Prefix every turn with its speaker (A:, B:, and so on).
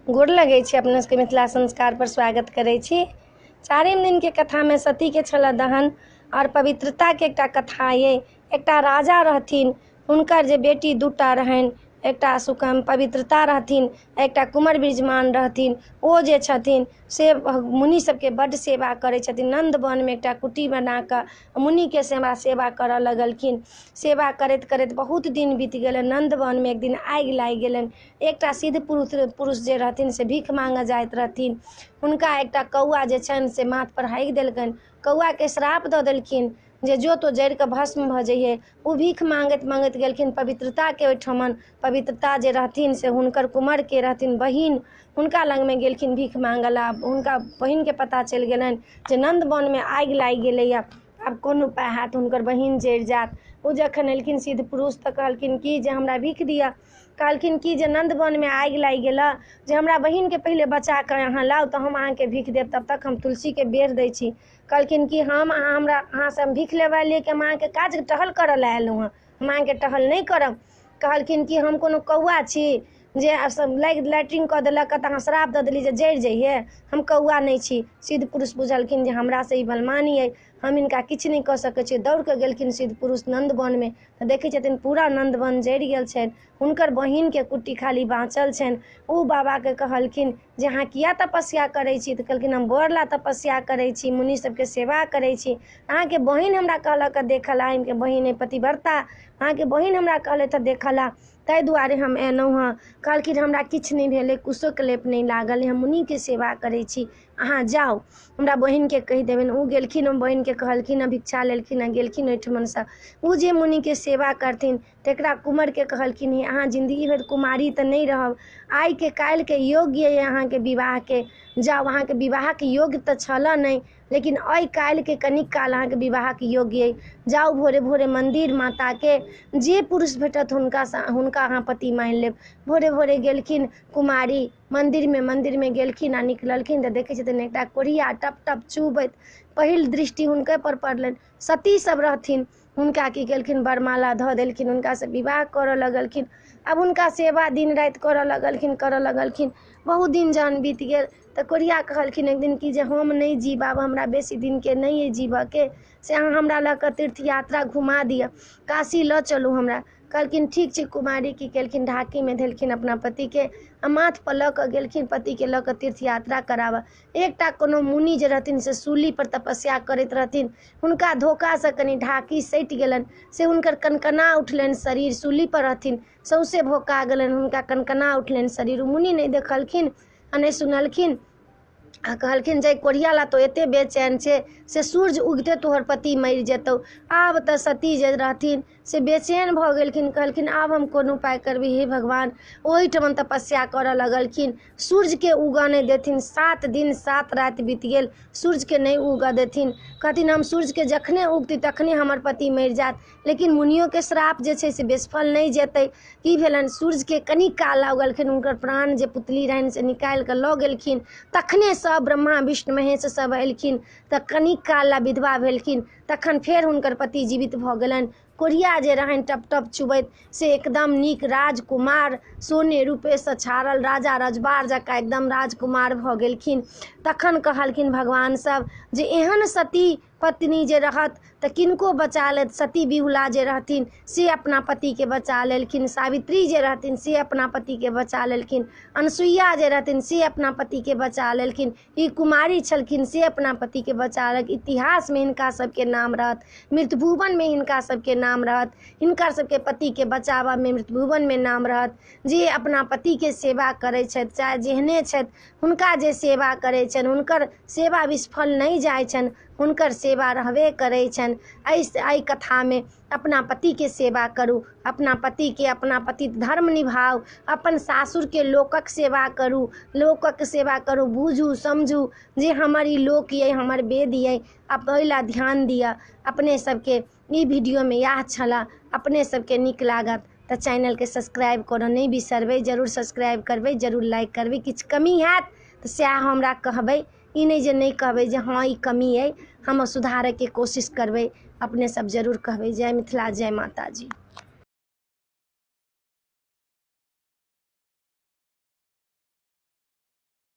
A: गोर लगै छी अपना सबके मिथिला संस्कार पर स्वागत करै छी। चारिम दिनके कथामे सतीके छलए दहन आओर पवित्रताके एकटा कथा अइ। एकटा राजा रहथिन, हुनकर जे बेटी दूटा रहनि, एकटा सुकम पवित्रता रहथिन, एकटा कुमर बृजमान रहथिन। ओ जे छथिन से मुनि सबके बड्ड सेवा करै छथिन। नन्दवनमे एकटा कुटी बनाकऽ मुनिके सेवा करऽ लगलखिन। सेवा करैत करैत बहुत दिन बीत गेलनि। नन्दवनमे एक दिन आगि लागि गेलनि। एकटा सिद्ध पुरुष जे रहथिन से भीख मांगऽ जाइत रहथिन। हुनका एकटा कौआ जे छनि से माथपर हागि देलकनि। कौआके श्राप दऽ देलखिन जे जो तो जरिकऽ भस्म भऽ जइहे। ओ भीख मांगैत मांगैत गेलखिन पवित्रताके ओहिठमन। पवित्रता जे रहथिन से हुनकर कुमरके रहथिन बहिन, हुनका लगमे गेलखिन भीख मांगऽ ला। हुनका बहिनके पता चलि गेलनि जे नन्दवनमे आगि लागि गेलैए, आब कोन उपाय हैत, हुनकर बहिन जरि जायत। ओ जखन एलखिन सिद्ध पुरुष तऽ कहलखिन कि जे हमरा भीख दिअ। कहलखिन कि जे नन्दवनमे आगि लागि गेलऽ, जे हमरा बहिनके पहिले बचा कऽ अहाँ लाउ तऽ हम अहाँके भीख देब, तब तक हम तुलसीके बेर दै छी। कहलखिन कि हम अहाँ हमरा अहाँसँ हम भीख लेबऽ एलियै कि हम अहाँके काज टहल करऽ लए एलहुँ हँ, हम अहाँके टहल नहि करब। कहलखिन कि हम कोनो कौआ छी जे सब लैट्रिन कऽ देलक तऽ अहाँ श्राप दऽ देली जे जरि जइहे, हम कौआ नहि छी। सिद्ध पुरुष बुझलखिन जे हमरासँ ई बलमानी अइ, हम हिनका किछु नहि कऽ सकै छी। दौड़ कऽ गेलखिन सिद्ध पुरुष नन्दवनमे तऽ देखै छथिन पूरा नन्दवन जरि गेल छनि, हुनकर बहिनके कुट्टी खाली बाँचल छनि। ओ बाबाके कहलखिन जे अहाँ किया तपस्या करै छी? तऽ कहलखिन हम वर ला तपस्या करै छी, मुनि सबके सेवा करै छी। अहाँके बहिन हमरा कहलक देखऽ ला, अहाँके बहिन अइ पतिव्रता, अहाँके बहिन हमरा कहलथि देखऽ ला, ताहि दुआरे हम एलहुँ हँ। कहलखिन हमरा किछु नहि भेलै, कुशोके लेप नहि लागल, हम मुनिके सेवा करै छी, अहाँ जाउ हमरा बहिनके कहि देबनि। ओ गेलखिन, ओ बहिनके कहलखिन, भिक्षा लेलखिन आ गेलखिन ओहिठमनसँ। ओ जे मुनिके सेवा करथिन तकरा कुमरके कहलखिन हे अहाँ जिन्दगी भरि कुमारी तऽ नहि रहब, आइके काल्हिके योग्य अइ अहाँके विवाहके, जाउ अहाँके विवाहके योग्य तऽ छलऽ नहि, लेकिन आइ काल्हिके कनिक काल अहाँके विवाहके योग्य अइ, जाउ भोरे भोरे मन्दिर माताके, जे पुरुष भेटत हुनकासँ हुनका अहाँ पति मानि लेब। भोरे भोरे गेलखिन कुमारी मन्दिरमे, मन्दिरमे गेलखिन आ निकललखिन तऽ देखै छथिन एकटा कोढ़िया टप टप चुबैत। पहिल दृष्टि हुनके पर पड़लनि। सती सब रहथिन, हुनका की केलखिन वरमाला धऽ देलखिन, हुनकासँ विवाह करऽ लगलखिन। आब हुनका सेवा दिन राति करऽ लगलखिन। बहुत दिन जहन बीत गेल तऽ कोढ़िया कहलखिन एक दिन कि जे हम नहि जीब, आब हमरा बेसी दिनके नहि अइ जीबऽके, से अहाँ हमरा लऽ कऽ तीर्थ यात्रा घुमा दिअ, काशी लऽ चलू हमरा। कहलखिन ठीक छै। कुमारी की केलखिन ढाकीमे धेलखिन अपना पतिके आ माथपर लऽ कऽ गेलखिन पतिके लऽ कऽ तीर्थ यात्रा कराबऽ। एकटा कोनो मुनि जे रहथिन से सूलीपर तपस्या करैत रहथिन, हुनका धोखासँ कनि ढाकी सटि गेलनि, से हुनकर कनकना उठलनि शरीर, सूलीपर रहथिन, सौँसे भोका गेलनि, हुनका कनकना उठलनि शरीर। ओ मुनि नहि देखलखिन आ नहि सुनलखिन आ कहलखिन जे कोढ़िया ला तो एते बेचैन छै से सूर्य उगिते तोहर पति मरि जेतौ। आब तऽ सती जे रहथिन से बेचैन भऽ गेलखिन। कहलखिन आब हम कोन उपाय करबै हे भगवान। ओहिठमन तपस्या करऽ लगलखिन, सूर्यके उगऽ नहि देथिन। 7 दिन 7 राति बीत गेल, सूर्यके नहि उगऽ देथिन। कहथिन हम सूर्यके जखने उगती तखने हमर पति मरि जायत। लेकिन मुनियोके श्राप जे छै से बेसफल नहि जेतै। की भेलनि, सूर्यके कनि काल उगलखिन, हुनकर प्राण जे पुतली रहनि से निकालि कऽ लऽ गेलखिन। तखने सब ब्रह्मा विष्णु महेश सब एलखिन तऽ कनि काल ला विधवा भेलखिन, तखन फेर हुनकर पति जीवित भऽ गेलनि। कोढ़िया जे रहनि टप टप चुबैत से एकदम नीक राजकुमार, सोने रूपेसँ छाड़ल राजा रजबार जकाँ एकदम राजकुमार भऽ गेलखिन। तखन कहलखिन भगवान सब जे एहन सती पत्नी जे रहत तऽ किनको बचा लेत। सती बिहुला जे रहथिन से अपना पतिके बचा लेलखिन, सावित्री जे रहथिन से अपना पतिके बचा लेलखिन, अनसुईया जे रहथिन से अपना पतिके बचा लेलखिन, ई कुमारी छलखिन से अपना पतिके बचा लेलखिन। इतिहासमे हिनका सबके नाम रहत, मृतभुवनमे हिनका सबके नाम रहत, हिनका सबके पतिके बचाबऽमे मृतभुवनमे नाम रहत। जे अपना पतिके सेवा करै छथि चाहे जेहने छथि, हुनका जे सेवा करै छनि हुनकर सेवा विफल नहि जाइ छनि, हुनकर सेवा रहबे करै छनि। एहि कथामे अपना पतिके सेवा करू, अपना पतिके अपना पति धर्म निभाउ, अपन सासुरके लोकक सेवा करू, लोकक सेवा करू, बुझू समझू जे हमर ई लोक अइ, हमर वेद अइ, ओहि ला ध्यान दिअ। अपने सबके ई वीडियोमे इएह छलए। अपने सबके नीक लागत तऽ चैनलके सब्सक्राइब करऽ नहि बिसरबै, जरूर सब्सक्राइब करबै, जरूर लाइक करबै। किछु कमी हैत तऽ सएह हमरा कहबै, ई नहि जे नहि कहबै जे हँ ई कमी अइ, हम सुधारैके कोशिश करबै। अपने सब जरूर कहबै। जय मिथिला, जय माताजी।